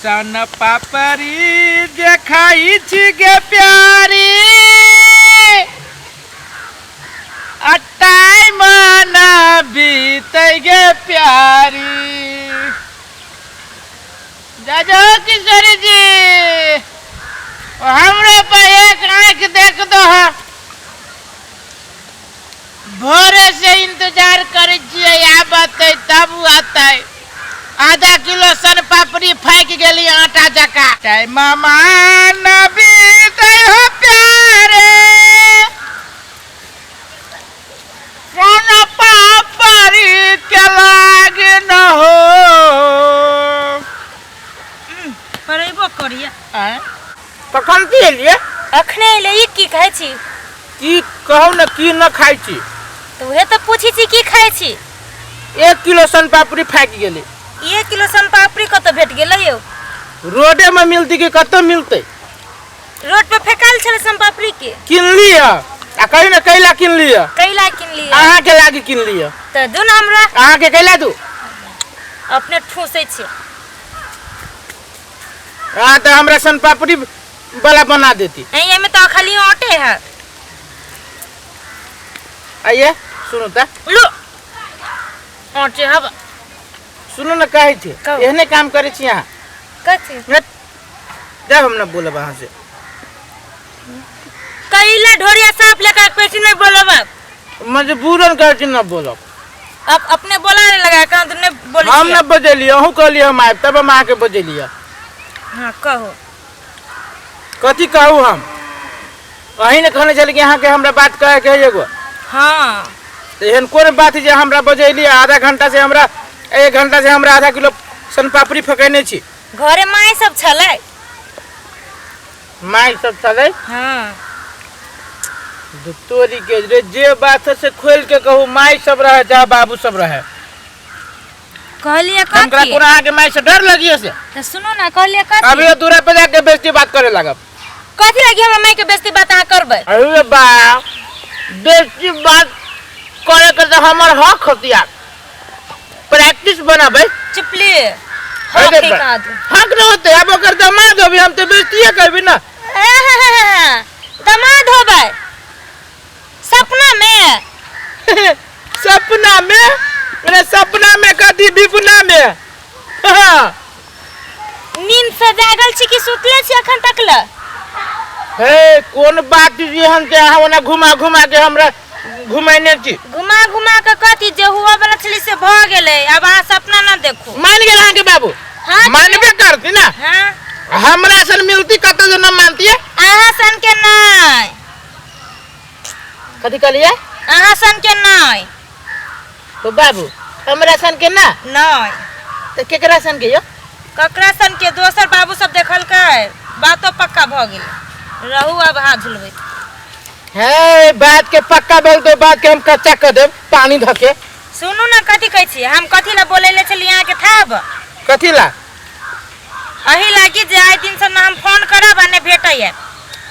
सन पापड़ी जे खाइ छी गे प्यारी आ टाइम न बीतै गे प्यारी। जाजो किशोरी जी, हमरे पर एक आँख देख दो। भोरे से इंतजार करै छियै, आबतै तब आतै। आधा किलो सन पापड़ी फाकि गेली आटा जका। टाइम मान बीतै हो प्यारे, सन पापड़ी के लाग न हो। पढ़ेबो करिए। आँय? कखन की एलियै? अखने एलै। ई की खाइ छी? की कहू ने, की न खाइ छी। तऽ उहे तऽ पूछै छी, की खाइ छी? 1 किलो सन पापड़ी फाकि गेलै। 1 किलो सन पापड़ी कतऽ भेट गेलै यौ? रोडे में मिलती कि कतऽ मिलतै? रोड पर फेकायल छलै सन पापड़ी के? किनली है आ कही ने कैला किनली है। कैला किनली? अहाँके लागी किनली है। तऽ दू ने हमरा। अहाँके कैला दू? अपने ठूसै छी। अहाँ तऽ हमरा सन पापड़ी वाला बना देती। नहीं, एहिमे तऽ खाली आटे है। आइए, सुनू तऽ। लो, आटे हब। सुनू ने, कहै छी। कहू। एहने काम करै छी अहाँ। कथी? हट, जाउ, हम न बोलब अहाँ से। कैला ढोरिया साफ लेकर पेटी नहीं बोलब। मजबूरन कहै छी न बोलब। अब अपने बोला नहीं लगा कहाँ तो नहीं बोले। हम न बजेलियै, अहूँ कहलियै हम आयब, तब हम अहाँके बजेलियै। हाँ, कहो। कथी कहू हम? अहीं ने कहने छलियै कि अहाँके हमरा बात कहै के है एगो। हाँ। तऽ एहन कोन बात है जे हमरा बजेलियै? आधा घंटा से हमरा, 1 घंटा से हमरा आधा किलो सन पापड़ी फकेने छी। घरे माय सब छलै। माय सब छलै? हाँ। तोरी के रे, जे बात है से खोल के कहू। माय सब रहे चाहे बाबू सब रहे। कहलिए हमरा कथी? कोना अहाँके माय से डर लगिए से? तऽ सुनू ने, कहलिए कथी? अभी दूरा पे जाके बेइज्जती बात करे लागब। कथी लगी हमरा माय के बेइज्जती बात अहाँ करबै? अरे बा, बेइज्जती बात करे के तऽ हमर हक हतियार प्रैक्टिस बनाबै। चुपली। अरे हक है बा। कहाँ दू? हक न होते, अब ओकर दामाद होबी, हम तऽ बेइज्जतिये करबी ना। दमाद होबै सपना में? सपना में? अरे सपना में कथी, विपना में, हाँ। नींद से जागल छी कि सुतले छी अखन तक ल? हे, कोन बात जे हम के अहाँ ओना घुमा घुमा के हमरा घुमैने छी? घुमा घुमा के कथी? जे हुआ वाला छलै से भऽ गेलै, अब अहाँ सपना ना देखू। मान गेल अहाँके बाबू? हाँ। मानबे करती ना। हाँ। हमरा सन मिलती कतऽ जे न मानती? अहाँ सन के नहि। कथी कहलियै? अहाँ सन के नहि। तो बाबू हमरा सन के ना? नहि। तऽ केकरा सन के यौ? ककरा सन के, दोसर बाबू सब देखलकै, बातो पक्का भऽ गेलै। रहू अब हाथ झुलबै। हे, बात के पक्का भेल तो बात के हम कच्चा कर देब पानी धके। सुनू ने, कथी कहै छी, हम कथी लए बोलै ले छलियै अहाँके थाब? कथी ला? अही लागी जे आइ दिन से न हम फोन करब आ ने भेटैया।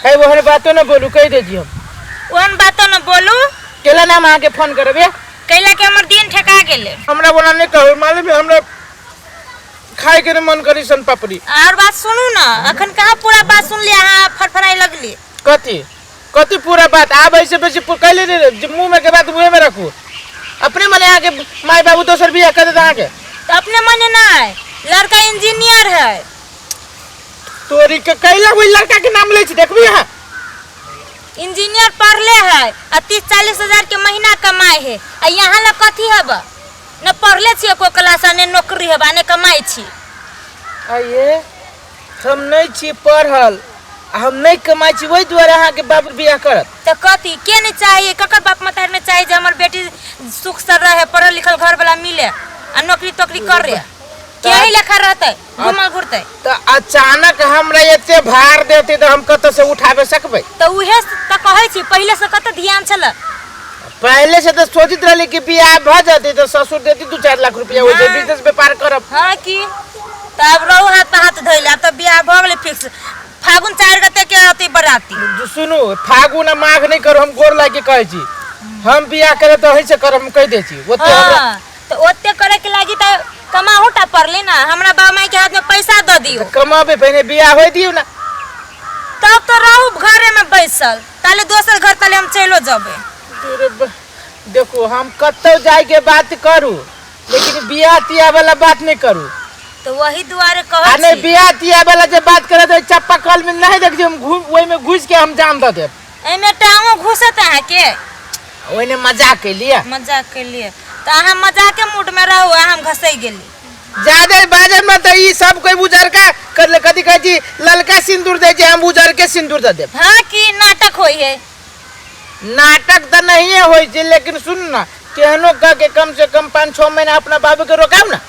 हे, ओहन बातो न बोलू, कहि दै छी हम। ओहन बातो न बोलू। केला नाम अहाँके फोन करब ये? कैला के हमर दिन ठेका गेलै। हमरा ओना नहि कहू, मालूम है हमरा खाय के नहि मन करी सन पापड़ी। और बात सुनू ने, अखन कहाँ पूरा बात सुनलियै, अहाँ फड़फड़ाइ लगली। कथी कथी पूरा बात? आब ऐसे बेसी कहले रे जे मुँह में के बात मुँहे में रखू। अपने मने अहाँके माय बाबू दोसर बियाह कर देत अहाँके। तऽ अपने मने नहि, लड़का इंजीनियर है। तोरी के, कैला ओहि लड़का के नाम लै छी? देखबी अहाँ। इंजीनियर पढ़ले है आ 30-40 हजार के महीना कमाए है, आ यहाँ ला कथी हब? न पढ़ले छी एको क्लास आ ने नौकरी हब आ ने कमाई छी। आइए, हम नहि छी पढ़ल आ हम नहि कमाइ छी, ओहि दुआरे अहाँके बाबू बियाह करत? तऽ कथी के नहीं चाहिए? ककर बाप मतार नहीं चाहिए जे हमर बेटी सुख से रहे, पढ़ल लिखल घर वाला मिले आ नौकरी तोकरी कर रहे? के ही लेखा रहते, घुमल घुरते? तऽ अचानक हमरा एते भार देते तऽ हम कतऽ से उठाबे सकबै? तऽ उहे तऽ कहै छी, पहिले से कते ध्यान छल। पहले से तऽ सोचित रहली कि बियाह भऽ जेतै तऽ ससुर देती 2-4 लाख रुपया, ओहिसे हाँ। बिजनेस व्यापार करब। हाँ की, तऽ आब रहू हाथ पर हाथ धोइले। आब तऽ बियाह भऽ गेलै फिक्स, फागुन 4 गते के अथी बराती। सुनू, फागुन आ माघ नहि करू, हम गोर लागि के कहै छी। हम बियाह करब तऽ अहीं से करब, हम कहि दै छी ओते हमरा। हाँ, तऽ ओते करे के लागी तऽ कमाहू टा पड़ले ना, हमरा बाप माई के हाथ में पैसा दऽ दियौ। कमाबे पहिने बियाह होय दियौ ना। तब तो रहू घरे में बैसल, ताले दोसर घर ताले हम चलो जबे। देखो हम कतौ जाय के बात करू, लेकिन बियाह तियाह वाला बात नहीं करू। तो वही दुआरे आ कहै नहीं छी। बियाह तियाह वाला जे बात करत ओहि चापा कल में नहीं देख, हम ओहि में घुस के हम जान दऽ देब। एहिमे टांगो घुसत अहाँके? ओहिने मजाक केलिए। मजाक केलिए तऽ अहाँ मजाके मूड में रहू आ हम घसै गेली। ज्यादा बाजे में तऽ ई सब कोई उजरका कर कथी कहै छी, ललका सिंदूर दै छै, हम उजरके सिंदूर दऽ देब। हाँ की नाटक होइ है? नाटक तऽ नहिए होइ छै, लेकिन सुन ना, केहनो कह के कम से कम 5-6 महीना अपना बाबू के रोकाव ना।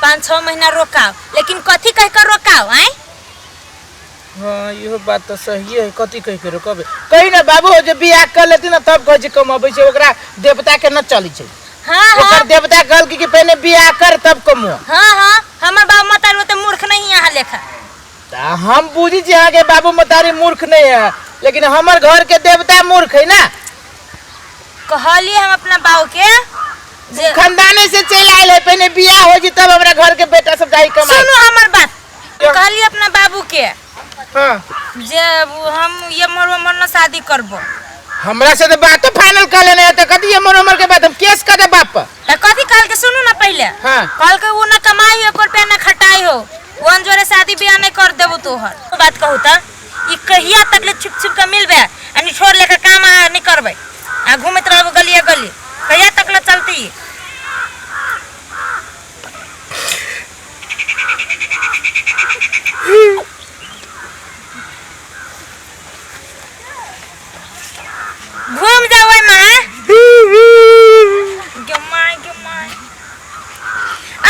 5-6 महीना रोकाव, लेकिन कथी कह कर रोकाव? आय हाँ इहो बात तऽ सही है, कथी कह के रोकबे? कही ना बाबू जे बियाह कर लेती ना तब कहै छै कमबै छै, ओकरा देवता के न चलै छै। हाँ ओकर हाँ देवता कहल कि पहिने बियाह कर तब कमो। हाँ हाँ, हमर बाबू मतारी ओते मूर्ख नहीं यहाँ लेखा। तऽ हम बुझी छी अहाँके बाबू मतारी मूर्ख नहीं है, लेकिन हमर घर के देवता मूर्ख है ना। कहलिए हम अपना बाबू के जे खानदाने से चलि आयल है, पहिने बियाह हो जी तब हमरा घर के बेटा सब जाई कमाए। सुनू हमर बात, कहलिए अपना बाबू के हाँ जे हम ये मोर उमर न शादी करबो। हमरा से तो बात फाइनल कर लेने है, तो कथी हमर उमर के बात हम केस कर दे बाप पर। त कथी कहल के सुनू ना पहले। हाँ। कहल के वो ना कमाई हो, एको रुपया ना खटाई हो, वो अनजोरे शादी बियाह नहीं कर देबो तोहर। बात कहू त ई कहिया तक ले छुप छुप के मिलबे आ निठोर लेके काम आ नहीं करबे आ घूमत रहबो गलिए गली, कहिया तक ले चलती? घूम जाओ ओय मां। गे my, गे my.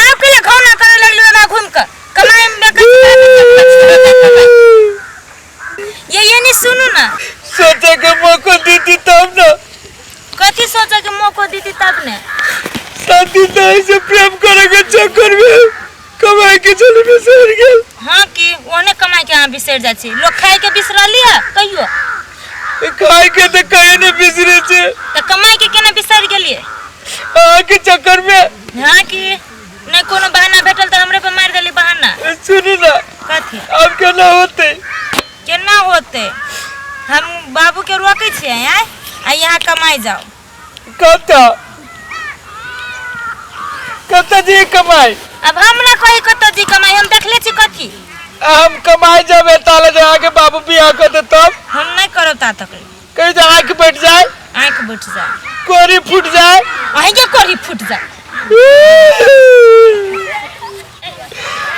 आप के लिए घौना करे लगलू ओय मां घूम के। कमाई में ये नहीं सुनू ना। सोचे के मौका दीती तब ना। कथी सोचे के मौका दीती तब ने? शादी तो ऐसे प्रेम करे के चक्कर में कमाई के चले बिसर गेल। हाँ की ओने कमाई के अहाँ बिसर जाइ छी, लोग खाए के बिसरली है कहियो? खाए के तो कहियो नहीं बिसरे छे। त कमाई के केना बिसर गेलिए? अहाँ के चक्कर में। हाँ की नहीं कोनो बहाना भेटल त हमरे पर मार देली बहाना। सुनू ना। कथी? अब केना होते? केना होते? हम बाबू के रोकै छियै आय आ यहाँ कमाई जाओ। कतऽ कतऽ जी कमाई? अब हम ना कही कतऽ जी कमाई, हम देखले छी कथी। हम कमाई जाबे ताले जे अहाँके बाबू बियाह कर दे तब। हम नहीं करब ता तक। कही जे आँख बैठ जाए। आँख बैठ जाए। कोरी फूट जाए। अहीं के कोरी फूट जाए।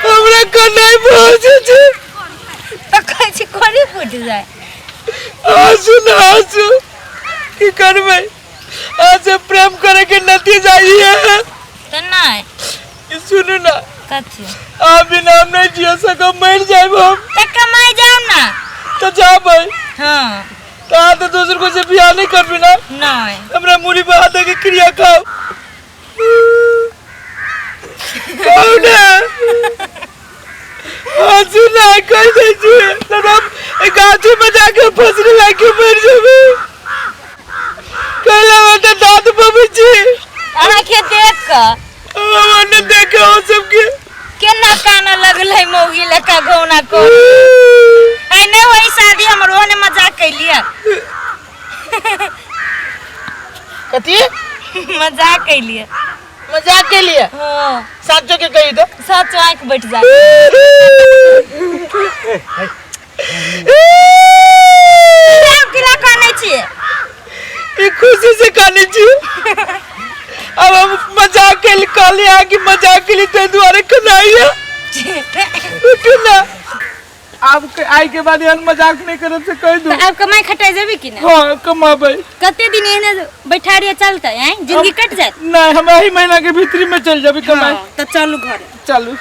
हमरा कनाई पहुँचे छै। तऽ कहै छी कोरी फूट जाए। आंसू ना आंसू, की करबै? आज प्रेम करे के नतीजा ई है। तऽ नहि। सुनू ना। कथी? आ बिना हम नहीं जियो सकब, मर जाएब हम। तऽ कमाई जाओ ना। तो जाबै। हाँ। तो अहाँ तो दोसर को से बियाह नहीं करबी ना? नहीं। हमरा मुड़ी बहा दे के क्रिया खाओ। खाओ ना। आंसू ना कह दै छी तब हम गाछी में जाके फसली लाके मर जेबै। कहला तऽ दाँत पबै छी। अहाँके देख कऽ हमरा नहि देखे हो सबके। केना काना लगलै मौगी लेखा गौना को। ऐ नहि होई शादी हमर, ओहने मजाक कैलियै। कथी? मजाक कैलियै। मजाक के लिए? हाँ। साचो के कही तो? साचो आँख बैठ जा। किला कानै छियै? ई खुशी से कानै छी। अब हम मजाक के लिए कहलियै अहाँ कि मजाक के लिए ताहि दुआरे कनाइया। उठू ना। आब के आइ के बाद एहन मजाक नहीं करब से कह दू। आब कमाई खटाई जेबी कि ना? हाँ कमाबै। कते दिन एहने बैठारिया चलतै? आँय जिंदगी कटि जायत? नहीं, हम एही महीना के भीतरी में चल जेबै कमाई। हाँ, तऽ चलू घरे। चलू।